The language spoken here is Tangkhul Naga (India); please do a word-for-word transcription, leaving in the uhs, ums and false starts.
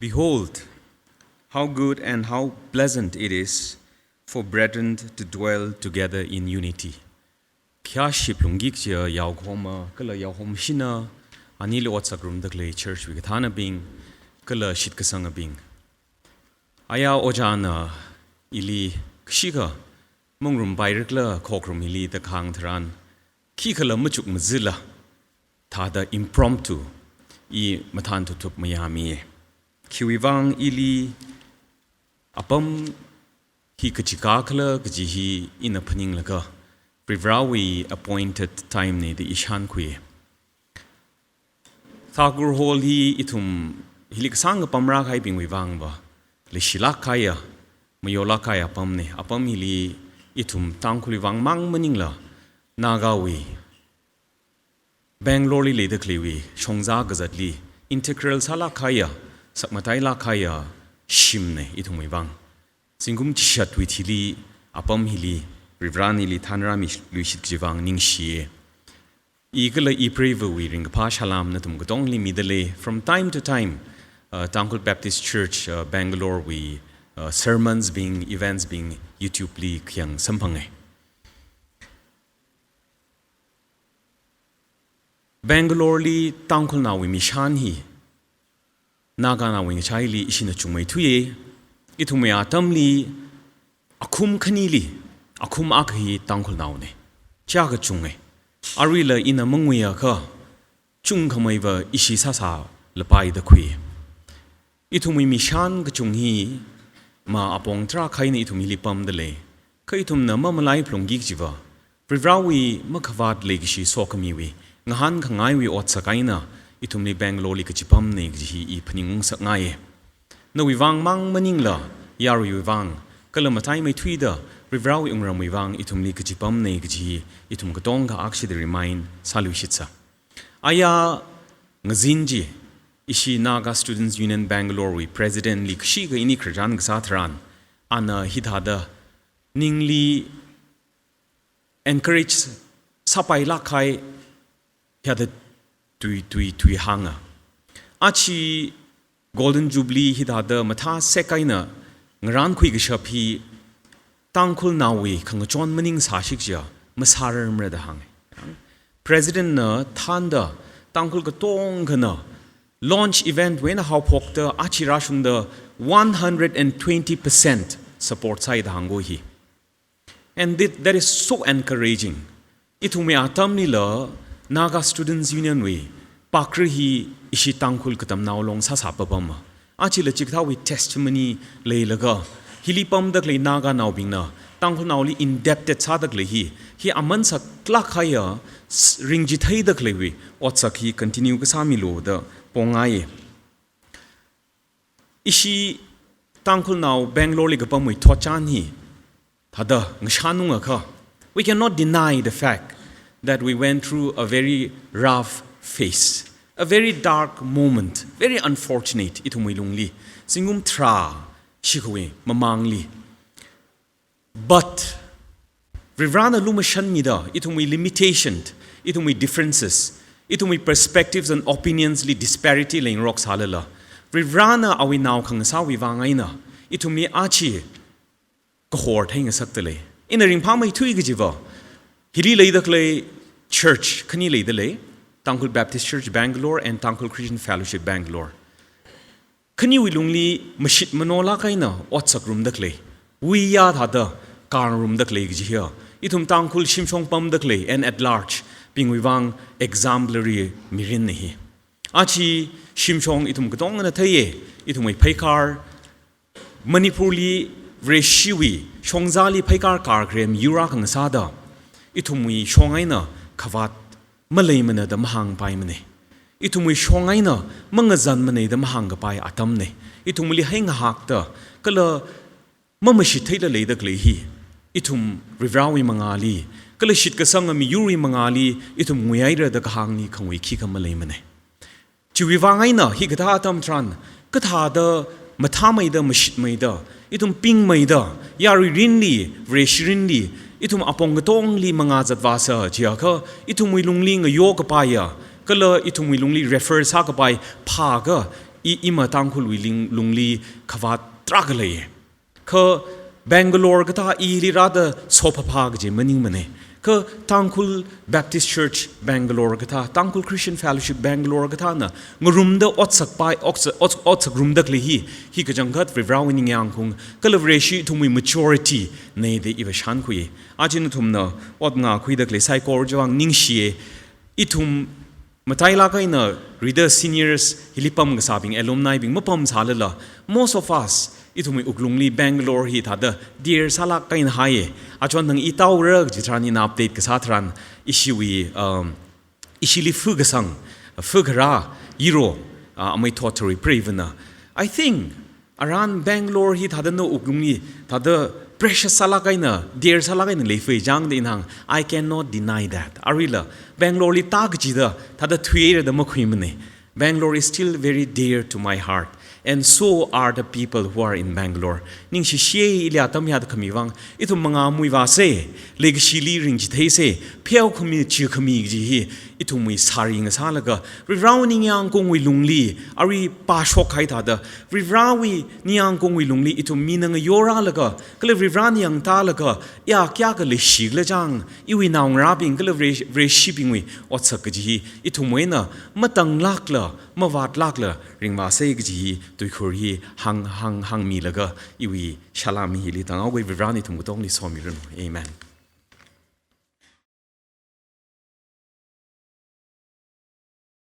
Behold, how good and how pleasant it is for brethren to dwell together in unity. Khayāshi phalungki kajiya yaokhoma kala yaokhomashina, anili otsak ngarumda khalei church wui kathānabing kala shitkasangabing. Aya ojāna ili kashikha mangarumpaira kala khokharum hili da kahāng tharan, khikhala machukmajila thāda impromptu i mathān thupthup mayāmi. Khiwuivang ili apam hi kachikā khala kaji hi ina phaninglaga, Varivarāwui appointed time na da i shānkhui. Thakur Hall hi ithum hili kasāng kapam rākahaibingwui vangva leishilāk kahaiya, mayolāk kahaiya apamna. Apam hili ithum Tangkhulwui vang mang maningla, Nagawui, Bangalore li leida khaleiwui shongza kazatli integral sālāk kahaiya, sakmatailāk kahaiya shimna ithumwui vang. Zingkum chishatwui thili apam hili Varivarāna ili thānrāmiluishit kaji vang ningshiya. I kala i preiva̱wui ringkaphā salām nathum katongli midalei. From time to time, uh, Tangkhul Baptist Church, uh, Bangalore wui, uh, sermons bing, events bing, YouTube li khayang samphangai. Bangalore li Tangkhulnaowui mishan hi Naganaowui ngachaili ishina chungmeithuiya. Ithumwui atamli akhum khanili akhum akha hi Tangkhulnaona. Chiakha chunga. Aruila ina manguiakha chungkhameiva ishi sāsālapai da khui. Ithumwui mishan kachung hi ma apong tarākha eina ithum hili pamdalei. Kha ithumna mamalai phalungki kajiva, Varivarāwui makhavāt leikashi sokhamiwui ngahānkangaiwui otsak eina ithumli Bangalore li kachipamna kaji hi i phaningungngasakngaiya. Nawui vang mang maningla, yaruiwui vang, kala mataimeithuida Varivarāwui wungramwui vang ithumli kachipamna kaji hi ithum katonga akshida remind sāluishitsa. Aya ngazin chi, ishi Naga Students Union Bangalore wui President li kashikha ini khararchan kasā tharan, ana hithāda ningli encourage sāpailāk kahai hithāda tui, tui, tui hānga. Achi Golden Jubilee hithāda mathāsek eina ngarānkhui kashap hi Tangkhulnaowui khangachon maning sāshik chiakha masārarmara da hānga. President na thānda Tangkhul katongkhana launch event wui eina haophokta achi rāshungda one hundred and twenty percent support sāi da hāngkahai hi. And that, that is so encouraging. Ithumwui atamlila Naga Students Union wui pakra hi ishi Tangkhul katamnao long sāsā papama. Achila chikathāwui testimony leilaga, hili pamda khalei Naganaobingna Tangkhulnaoli indebted sāda khalei hi, hi aman saklāk kahaiya, s-, ringchitheida khaleiwui otsak hi continue kasāmilu da pongai. Ishi Tangkhulnao Bangalore li kapamwui thotchan hi thāda ngashanungakha, we cannot deny the fact that we went through a very rough phase, a very dark moment, very unfortunate ithumwui lungli, zingkum tharā shikhavai mamangli. But Varivarāna lumashanmida, ithumwui limitation, ithumwui differences, ithumwui perspectives and opinions li disparity leingarok sālala, Varivarāna awui nao khangasāwui vang eina ithumli achi kahor theingasakdalei. Ina ringphāmeithui kajiva, hili leida khalei church khani leidalei, Tangkhul Baptist Church Bangalore and Tangkhul Christian Fellowship Bangalore. Khaniwui lungli mashit manolāk eina otsak ngarumda khalei, wuiya thāda kāngarumda khalei kaji hiya, ithum Tangkhul shimshong pamda khalei and at large bingwui vang exemplary mirinna hi. Achi shimshong ithum katongana theiya, ithumwui pheikar, Manipurli Vareshiwui shongzali pheikar kārkhare miyur akha ngasāda, ithumwui shong eina khavāt maleimana da mahāngpaimana. Ithumwui shong eina mangazanmana da mahāngkapai atamna. Ithumli heingahakta kala mamashit theila leida khalei hi, ithum Varivarāwui mangāli, kala shitkasanga miyurwui mangāli ithum nguihaira da kahāngli khangui khikha maleimana. Chiwui vang eina hikathā atam tharan, kathāda mathāmeida, mashitmeida, ithum pingmeida, yarui mirinli, Vareshi mirinli, ithum apong katongli mangā zatvāsa chiakha, ithumwui lungli ngayokapaiya, kala ithumwui lungli refer sākapai phākha, I, ima Tangkhulwui ling, lungli khavāt tarākha lei. Kha Bangalore kathā ili rāda sophapha kaji maningmana. Kha Tangkhul Baptist Church Bangalore kathā, Tangkhul Christian Fellowship Bangalore kathāna ngarumda otsakpai, otsak, ot, otsak rumda khalei hi, hi kachangkhat Varivarāwui ningyāng khaung, kala Vareshi ithumwui maturity nei da iva shānkhui. Aja nathumna ot ngākhuida khalei saikora chiwui vang ningshiya. Ithum matailāk eina rida seniors hili pamkasābing, alumni bing mapamsālala, most of us, ithumwui wuklungli Bangalore hi thāda dear sālāk eina haiya. Achon nang i taora kaji tharan, ina update kasā tharan, ishiwui, um, ishili fu kasang, fu kharā, iro, uh, amei thot tharui preivana. I think, aran Bangalore hi thāda nawui wuklungli, thāda precious sālāk eina, dear sālāk eina leifei chang da ina hāng, I cannot deny that. Aruila, Bangalore li tā kachida, thāda thuihaira da makhuimana. Bangalore is still very dear to my heart, and so are the people who are in Bangalore. Ningshishiya, ili atam yāda khami vang, ithum mangāmui vāsa, leikashili ringchitheisa, pheokhami, chikhami kaji hi, ithumwui sāri ngasālaga, Varivarāwui ningyāng khaungwui lungli, arui pāshok kahai thāda, Varivarāwui ningyāng khaungwui lungli, ithum mina ngayoralaga, kala Varivarāna yangtālaga, ya kayākha leishikhala chang, iwui naongarābing, kala Vare, Vareshibingwui otsak kaji hi, ithumwui eina matanglākla, mavātlākla, ringvāsa kaji hi, tuikhur hi, hāng, hāng, hāngmilaga, iwui shalami hili tanghaoga, Varivarāna ithum katongli somiranu. Amen.